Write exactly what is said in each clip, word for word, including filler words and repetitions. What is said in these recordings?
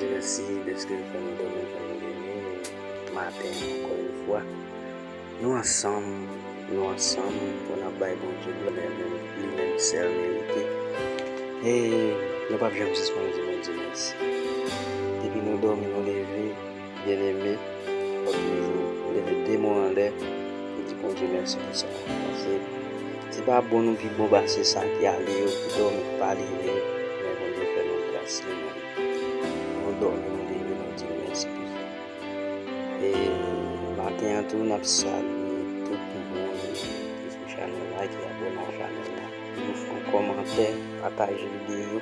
Mèsi dèske l fè nou dòmi, fè nou leve maten an ankò yon fwa. Nou ansanm, nou ansanm pou n ap bay Bondye glwa, li menm sèl merite. E nou p ap janm sispann di Bondye mèsi. Depi nou dòmi, nou leve, byeneme, fòk nou leve de mo anlè pou di Bondye mèsi pou sa. Paske se pa bon nou pi bon pase sa ki ale yo, ki dòmi, ki pa leve, men Bondye fè nou gras li menm. Nou dòmi, nou leve, nou di l mèsi pou sa. E maten an tou, n ap salye tout moun ki sou chanèl la, ki abòne a chanèl la. Nou fè yon kòmantè, pataje videyo.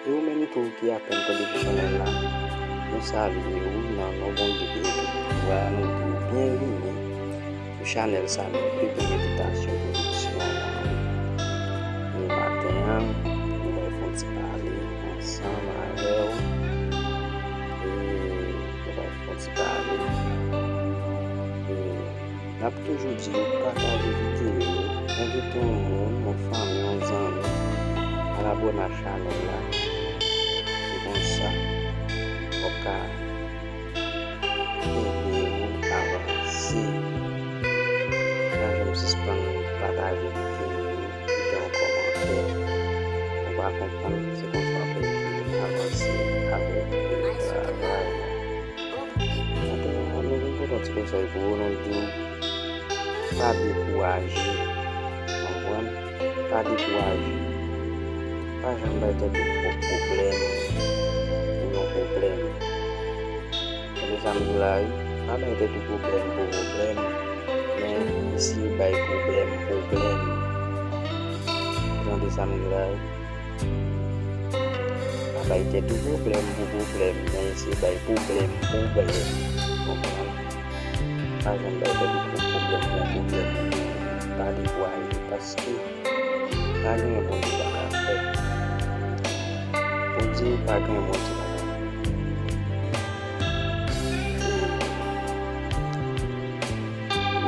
E ou menm tou ki apèn tonbe sou chanèl la, nou salye w nan non Bondye ki gen tout pouvwa a, nou di w byenvini sou chanèl sa, nou pi bèl envitasyon pwodiksyon an. E maten an, nou va fè yon ti pale ansanm avè w. E nou va fè yon ti pale. E n ap toujou di w pataje videyo yo, envite yon moun, yon fanmi, yon zanmi, al abòne a chanèl la. Se konsa, w ap ka ede nou avanse. Pa janm sispann pataje videyo yo, kite yon kòmantè. Ou pa konprann, se konsa w ap ede nou avanse avèk travay la. Maten an, nou vin pote yon ti konsèy pou ou, nou di w pa dekouraje. Konprann? Pa dekouraje. Pa janm bay tèt ou twòp pwoblèm pou yon pwoblèm. Tande sa m di w la wi, pa bay tèt ou pwoblèm pou pwoblèm, men eseye bay pwoblèm pwoblèm. Tande sa m di w la wi. Pa bay tèt ou pwoblèm pou pwoblèm, men eseye bay pwoblèm pwoblèm. Konprann? Pa janm bay tèt ou twòp pwoblèm pou pwoblèm. Pa dekouraje, paske pa gen anyen Bondye pa ka fè. Bondye pa gen anyen Bondye pa ka fè.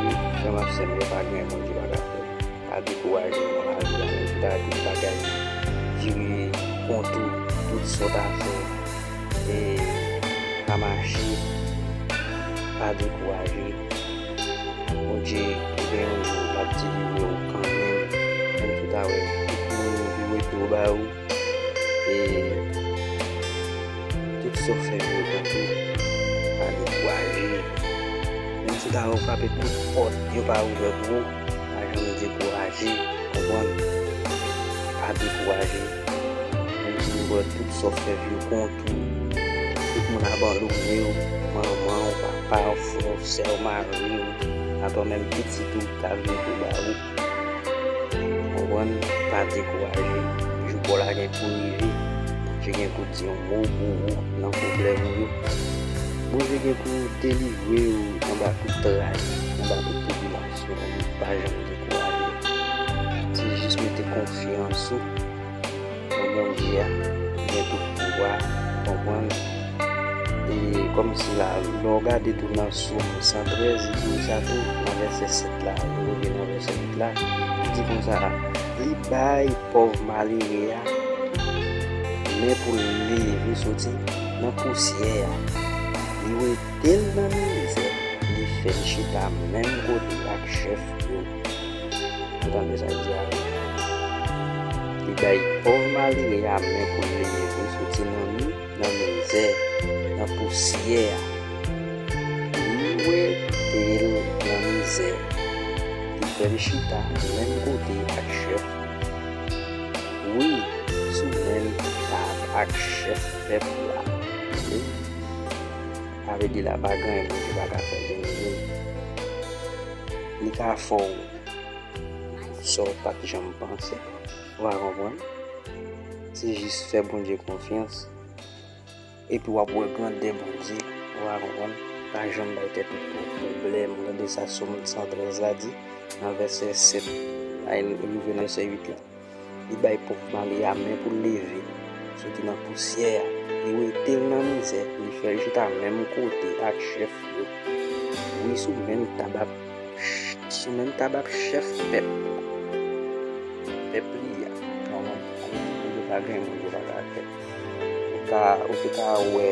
Wi, frè m ak sè m yo, pa gen anyen Bondye pa ka fè. Pa dekouraje nan lavi a, menm si w ta di bagay vire kont ou, tout sa w ta fè, e pa mache, pa dekouraje. Bondye, gen yon jou, l ap delivre w kanmenm. Menm si w ta wè tout moun vire do ba ou, e tout sa w fè vire kont ou, pa dekouraje. Menm si w ta wè w frape tout pòt, yo pa ouvè pou ou, pa janm dekouraje, konprann? Pa dekouraje. Menm si w wè tout sa w fè vire kont ou, tout moun abandone w, manman w, papa w, frè w, sè w, mari w, atò menm pitit ou ka vire do ba ou. Konprann? Pa dekouraje. Jou pa w la gen pou rive. Bondye gen pou di yon mo pou ou nan pwoblèm ou yo. Bondye gen pou delivre w anba tout tray, anba tout tribilasyon. Pa janm dekouraje. Se jis mete konfyans ou nan Bondye a, ki gen tout pouvwa, konprann? E kòmsi la, lè w gade tou nan Sòm san trèz, li di w sa tou, nan vèsè sèt la, nou rive nan vèsè uit la, li di konsa, li bay pòv malere a men pou l leve soti nan pousyè a, li wete l nan mizè, li fè l chita menm kote ak chèf yo. Ou tande sa l di a? Li bay pòv malere a men pou l leve soti nan mi, nan mizè, nan pousyè a. Li wete l nan mizè. Li fè l chita menm kote ak chèf. Wi, sou menm tab ak chèf pèp la. Sa vle di la pa gen anyen Bondye pa ka fè, byeneme. Li ka fè w sa w pa t janm panse. Ou pa konprann? Se jis fè Bondye konfyans. Epi w ap wè grandè Bondye. Ou pa konprann? Pa janm bay tèt ou twòp pwoblèm. Gade sa Sòm san trèz la di, nan vèsè sèt la, rive nan vèsè uit la. Li bay pòv malere a men pou l leve soti nan pousyè a. Li wete l nan mizè. Li fè l chita menm kote ak chèf yo. Wi, sou menm tab ak ch-, sou menm tab ak chèf pèp, pèp li a. Kòman? Bondye pa gen, Bondye pa ka fè. Ou Ka, ou te ka wè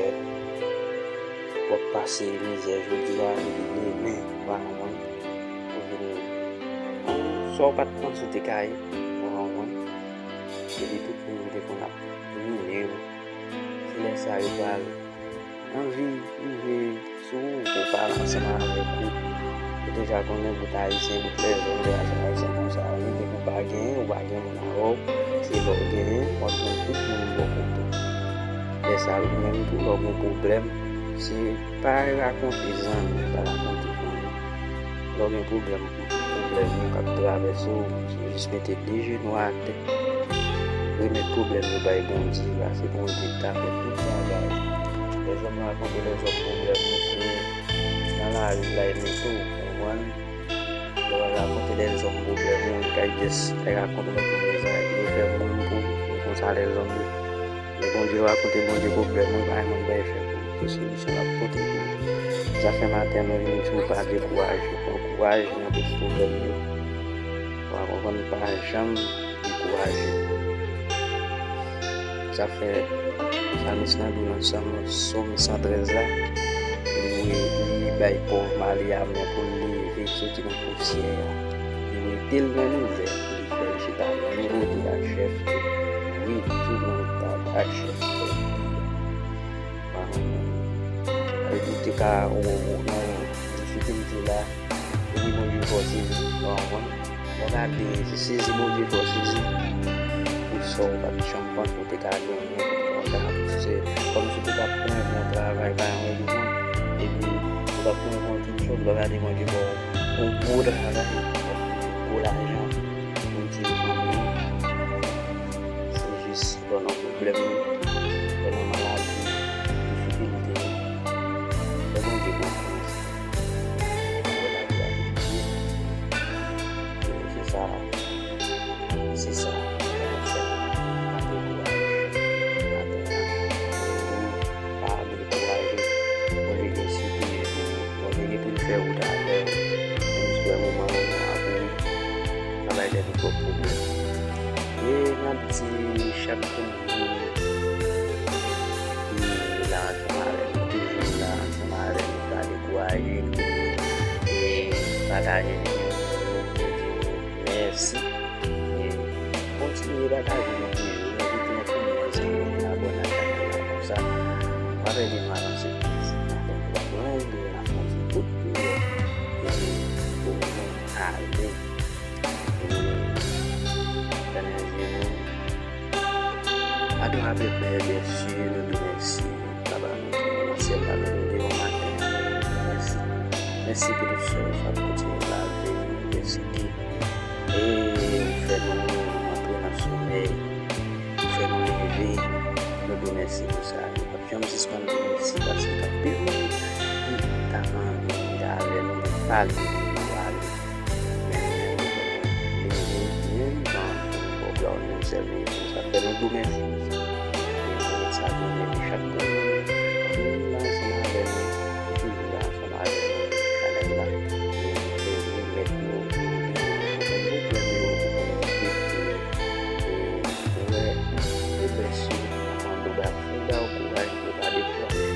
w ap pase mizè jodi a, epi demen, ou pa konprann, ou vin, sa w pa t panse w te ka ye, ou pa konprann. Epi tout moun ki te konn ap domine w, se lè sa yo pral anvi rive sou ou pou w pale ansanm avèk ou. Ou deja konnen bout ayisyen, bout lèzòm, lè ayisyen konsa, ou gen pou w pa genyen, ou pa gen moun avè w, se lè w genyen, w ap jwenn tout moun bò kote w. Lè sa yo menm tou, lè w gen pwoblèm, se pa rakonte zanmi, pa rakonte fanmi. Lè w gen pwoblèm, pwoblèm ou k ap travèse w, jis mete de jenou atè. Remèt pwoblèm yo bay Bondye, paske Bondye ta fè tout bagay. Lèzòm rakonte lèzòm pwoblèm yo, se nan lari la yo mete w, konprann? Lè w al rakonte lèzòm pwoblèm yo, yo kay jis rakonte lòt moun sa, yo fè moun pou, e konsa lèzòm yo. Men Bondye rakonte Bondye pwoblèm ou, pa yon moun bay fè pou ou. Se solisyon l ap pote pou ou. Zafè maten nou vin di w pa dekouraje, pran kouraj nan tout pwoblèm yo. Ou pa konprann, pa janm dekouraje. Zafè Salmis lan di w nan Sòm, Sòm san trèz la, li, li bay pòv male a men pou l leve soti nan pousyè a. Li mete l nan mizè, li fè l chita menm kote ak chèf yo. Wi, sou menm tab ak chèf yo. Sa vle di w te ka, ou, ou nan difikilte la, epi Bondye fè w sezi, ou konprann? Lè w gade, se sezi Bondye fè w sezi pou sa w pa t janm panse w te ka genyen, pou w ta, se kòmsi w te ka pran yon travay, pa yon egzanp, epi ou t ap pran yon ti djòb, lè w gade Bondye ba w yon gwo travay, yon gwo lajan, pou w di fanmi w. Se jis lè w nan pwoblèm, lè w nan maladi, difikilte, fè Bondye konfyans. Fè lavi avèk Dye. E se sa, se sa, fè pa dekouraje. Maten an, pa dekouraje. Bondye gen sipriz pou ou. Bondye gen pou l fè wout avè w. Menm si w wè moman an ap ou, pa bay tèt ou twòp pwoblèm. E n ap di chak moun, ki la ansanm avè nou, toujou la ansanm avè nou, pa dekouraje, ki, e, pataje videyo, nou di nou mèsi. E kontinye pataje videyo, envite yon fanmi, yon zanmi pou abòne ak chanèl la, konsa w ap ede nou avanse plis. N ap pran yon gran kout priyè, epi pou nou ale. Epi, Etènèl Dye nou, adorable Père des cieux, nou di w mèsi. Papa nou ki nan syèl la, nou vin devan w maten an, nou di w mèsi. Mèsi pou tout sa w ap kontinye lave nou, mèsi ki, e, ou fè nou antre nan somèy, ou fè nou leve, nou di w mèsi pou sa. Nou p ap janm sispann di w mèsi paske gen anpil moun ki ta anvi vin avè nou, men pa leve pou yo ale. Men nou menm, nou fè nou leve, menm jan pou nou ba w glwa, ou menm sèl meyè pou nou. Sa fè nou di w mèsi. E nou met sa konnen, men chak grenn moun ki la ansanm avè nou, ki toujou la ansanm avè nou, chanèl la. E nou vle remèt yo, nou vle remèt yo, nou vle remèt yo, nou vle remèt yo. E ou wè, e bèsi, nou mande w ba, fè w ba w kouraj, pou w pa dekouraje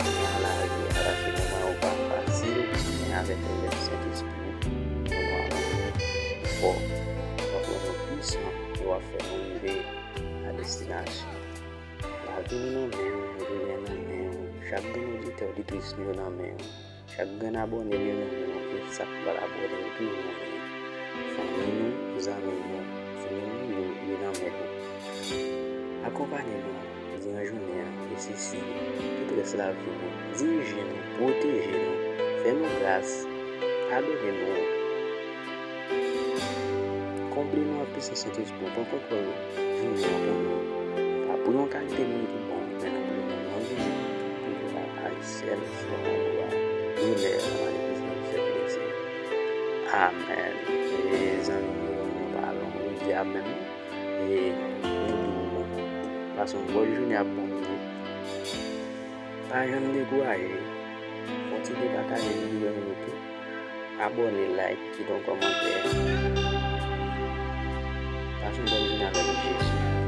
nan lavi a, paske moman yo pa fasil, men avèk lèd Sentespri, nou pral fò, w ap rann nou pwisan, e w ap fè nou rive a destinasyon. Lavi nou nan men w, jounen nan men w, chak grenn oditè, oditris nou yo nan men w, chak grenn abòne nou yo nan men w, e sa k pral abòne yo toujou nan men w. Fanmi nou, zanmi nou, sou nou yo, yo nan men w. Akonpanye nou diran jounen an, e sesi, tout rès lavi nou. Dirije nou, pwoteje nou, fè nou gras, padone nou. Konble nou ak pisans Sentespri w, pran kontwòl jounen an pou nou. Pa pou yon kalite moun ki bon, men nan pli bon non Jezi, pou yo pa ay sèl fwa an dwa, doulè, nan malifiz nan sèk dè syèk. Amèn. E zanmi yo, nou pa long jodi a menm. E nou di w, pase yon bòn jounen ak Bondye. Pa janm dekouraje. Kontinye pataje videyo yo tou. Abòne, like, kite yon kòmantè. Pase yon bòn jounen avèk Jezi.